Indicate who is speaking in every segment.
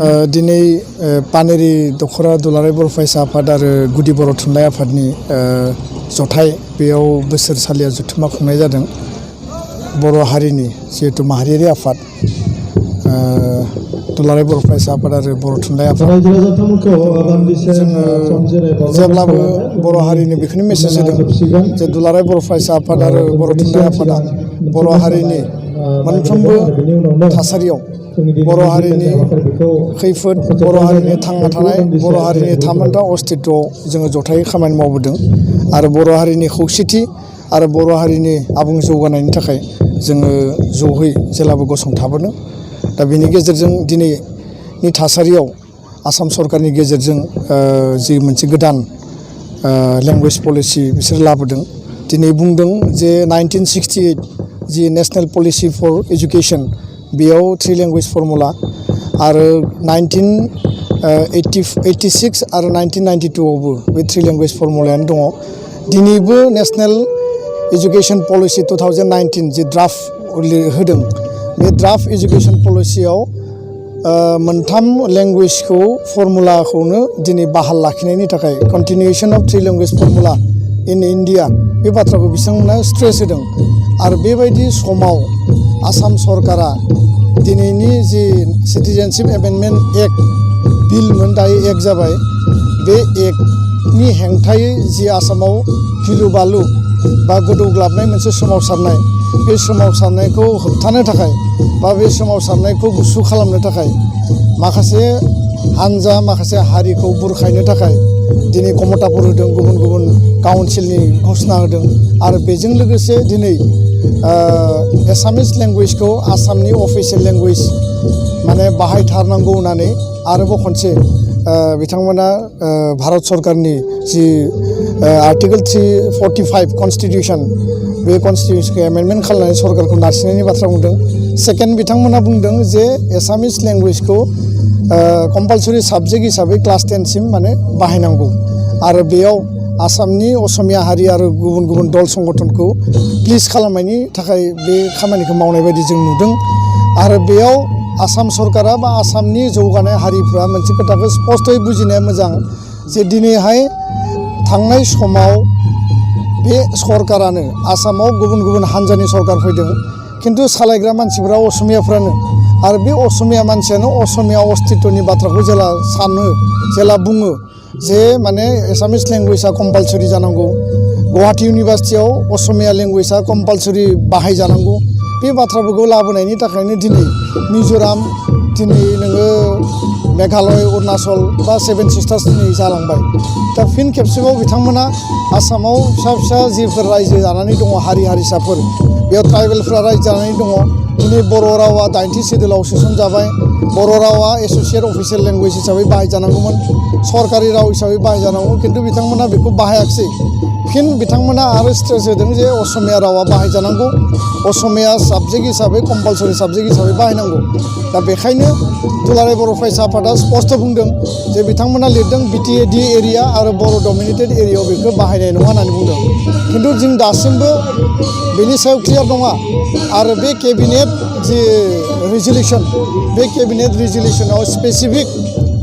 Speaker 1: दिनै पानेरि दख'रा दुलाराय बर' फरायसा आफाद आरो गुदि बर' थुनलाइ आफादनि जथाय बेयाव बोसोरसालिया जथुम्मा खुंनाय जादों। बर' हारिनि जिहेतु माहारियारि आफाद दुलाराय बर' फरायसा आफाद आरो बर' थुनलाइ आफाद जोङो जेब्लाबो बर' हारिनि बेखौनो मेसेज होदों जे दुलाराय बर' फरायसा आफाद आरो बर' थुनलाइ आफादा बर' हारिनि मोनफ्रोमबो थासारियाव बर' हारिनि खैफोद, बर' हारिनि थांना थानाय, बर' हारिनि थामोनथा अस्तित्वआव जोङो जथायै खामानि मावबोदों आरो बर' हारिनि खौसेथि आरो बर' हारिनि आबुं जौगानायनि थाखाय जोङो ज'है जेब्लाबो गसंथाबोदों। दा बेनि गेजेरजों दिनैनि थासारियाव आसाम सरकारनि गेजेरजों जि मोनसे गोदान लेंगुवेज पलिसि बिसोर लाबोदों। दिनै बुंदों जे 1968 जि नेशनेल पलिसि फर एजुकेशन बेयाव 3 लेंगुवेज फर्मुला आरो 1986 आरो 1992आवबो बे 3 लेंगुवेज फर्मुलायानो दङ। दिनैबो नेशनेल एजुकेशन पलिसि 2019 जि ड्राफ्ट होदों बे ड्राफ्ट एजुकेशन पलिसियाव मोनथाम लेंगुवेजखौ फर्मुलाखौनो दिनै बाहाल लाखिनायनि थाखाय continuation of 3 language formula in India बे बाथ्राखौ बिथांमोना स्ट्रेस होदों। आरो बेबायदि समाव आसाम सरकारा दिनैनि जि सिटिजेनशिप एमेन्डमेन्ट एक्ट बिलमोन दायो एक्ट जाबाय, बे एक्टनि हेंथायै जि आसामाव गिलु बालु बा गोदौग्लाबनाय मोनसे सोमावसारनाय, बे सोमावसारनायखौ होबथानो थाखाय बा बे सोमावसारनायखौ गुसु खालामनो थाखाय माखासे हानजा माखासे हारिखौ बुरखायनो थाखाय दिनै कमताफोर होदों, गुबुन गुबुन काउन्सिलनि घोषणा होदों आरो बेजों लोगोसे दिनै एसामिस लेंगुवेजखौ आसामनि अफिसियेल लेंगुवेज माने बाहायथारनांगौ होननानै आरोबाव खनसे बिथांमोना भारत सरकारनि जि आर्टिकेल 345 कन्स्टिटिउसन बे कन्स्टिटिउसनखौ एमेन्डमेन्ट खालामनानै सरकारखौ नारसिननायनि बाथ्रा बुंदों। सेकेन्ड, बिथांमोना बुंदों जे एसामिस लेंगुवेजखौ कम्पालसरि साबजेक्ट हिसाबै क्लास 10 सिम माने बाहायनांगौ आरो बेयाव आसामनि असमिया हारि आरो गुबुन गुबुन दल संगठनखौ प्लिज खालामनायनि थाखाय बे खामानिखौ मावनाय बायदि जों नुदों। आरो बेयाव आसाम सरकारा बा आसामनि जौगानाय हारिफ्रा मोनसे खोथाखौ स्पष्टयै बुजिनाया मोजां जे दिनैहाय थांनाय समाव बे सरकारानो आसामाव गुबुन गुबुन हानजानि सरकार फैदों, खिन्थु सालायग्रा मानसिफ्रा असमियाफ्रानो आरो बे असमिया मानसियानो असमिया अस्तित्वनि बाथ्राखौ जेला सानो, जेला बुङो जे माने एसामिस लेंगुवेजआ कम्पालसरि जानांगौ, गुवाहाटी इउनिभार्सिटियाव असमिया लेंगुवेजआ कम्पालसरि बाहायजानांगौ, बे बाथ्राफोरखौ लाबोनायनि थाखायनो दिनै मिज'राम, दिनै नोङो मेघालय, अरुणाचल बा 7 सिस्टार्स दिनै जालांबाय। दा फिन खेबसेबाव बिथांमोना आसामाव फिसा फिसा जिफोर रायजो जानानै दङ, हारि हारिसाफोर, बेयाव ट्राइबेलफ्रा रायजो जानानै दङ। दिनै बर' रावा 80 सिडुलाव सोसनजाबाय। बर' रावा एस'सियेट अफिसियेल लेंगुवेज हिसाबै बाहायजानांगौमोन, सरकारि राव हिसाबै बाहायजानांगौ, खिन्थु बिथांमोना बेखौ बाहायाखिसै। फिन बिथांमोना आरो स्ट्रेस होदों जे असमिया रावा बाहायजानांगौ, असमिया साबजेक्ट हिसाबै कम्पालसरि साबजेक्ट हिसाबै बाहायनांगौ। दा बेखायनो दुलाराय बर' फरायसा आफादा स्पष्ट बुंदों जे बिथांमोना लिरदों BTAD एरिया आरो बर' डमिनेटेड एरियायाव बेखौ बाहायनाय नङा होननानै बुंदों, खिन्थु जों दासिमबो बेनि सायाव क्लियार नङा। आरो बे केबिनेट जि रिजलिउसन, बे केबिनेट रिजलिउसनाव स्पेसिफिक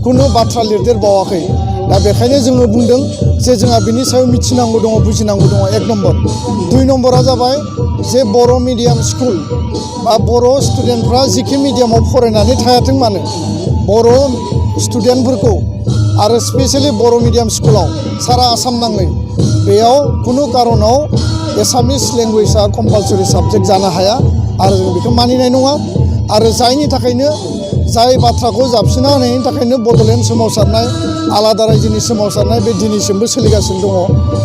Speaker 1: खुनु बाथ्रा लिरदेरबावाखै। दा बेखायनो जोङो बुंदों जे जोंहा बिनि सायाव मिथिनांगौ दङ, बुजिनांगौ दङ, 1 नम्बर। 2 नम्बरा जाबाय जे बर' मिडियाम स्कुल बा बर' स्टुडेन्टफ्रा जिखि मिडियामाव फरायनानै थायाथों मानो, बर' स्टुडेन्टफोरखौ आरो स्पेसियेलि बर' मिडियाम स्कुलाव सारा आसाम नाङै बेयाव खुनु कारनाव एसामिस लेंगुवेजआ कम्पालसरि साबजेक्ट जानो हाया आरो जों बेखौ मानिनाय नङा। आरो जायनि थाखायनो जाय बाथ्राखौ जाबसिना होनायनि थाखायनो बड'लेण्ड सोमावसारनाय, आलादा रायजोनि सोमावसारनाय बे दिनैसिमबो सोलिगासिनो दङ।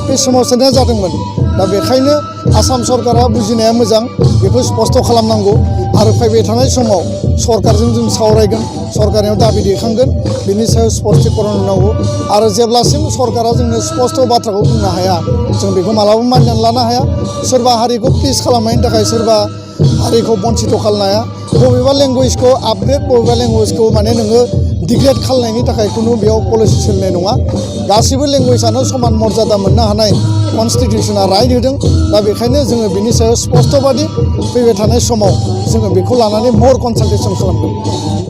Speaker 1: बे सोमावसारनाया जादोंमोन। दा बेखायनो आसाम सरकारा बुजिनाया मोजां, बेखौ स्पष्ट खालामनांगौ आरो फैबाय थानाय समाव सरकारजों जों सावरायगोन, सरकारनियाव दाबि दैखांगोन, बिनि सायाव स्पष्टीकरण होनांगौ। आरो जेब्लासिम सरकारा जोंनो स्पष्ट बाथ्राखौ बुंनो हाया, जों बेखौ मालाबाबो मानिनानै लानो हाया। सोरबा हारिखौ प्लिज खालामनायनि थाखाय सोरबा हारिखौ बन्सित खालामनो हाया। बबेबा लेंगुवेजखौ आपग्रेड, बबेबा लेंगुवेजखौ माने नोङो डिग्रेड खालामनायनि थाखाय खुनु बेयाव पलिसि सोलिनाय नङा। गासैबो लेंगुवेजआनो समान मर्यादा मोननो हानाय कन्स्टिटिउसना राइट होदों। दा बेखायनो जोङो बिनि सायाव स्पष्टबादि फैबाय थानाय समाव जोङो बेखौ लानानै मर कनसालटेसन खालामगोन।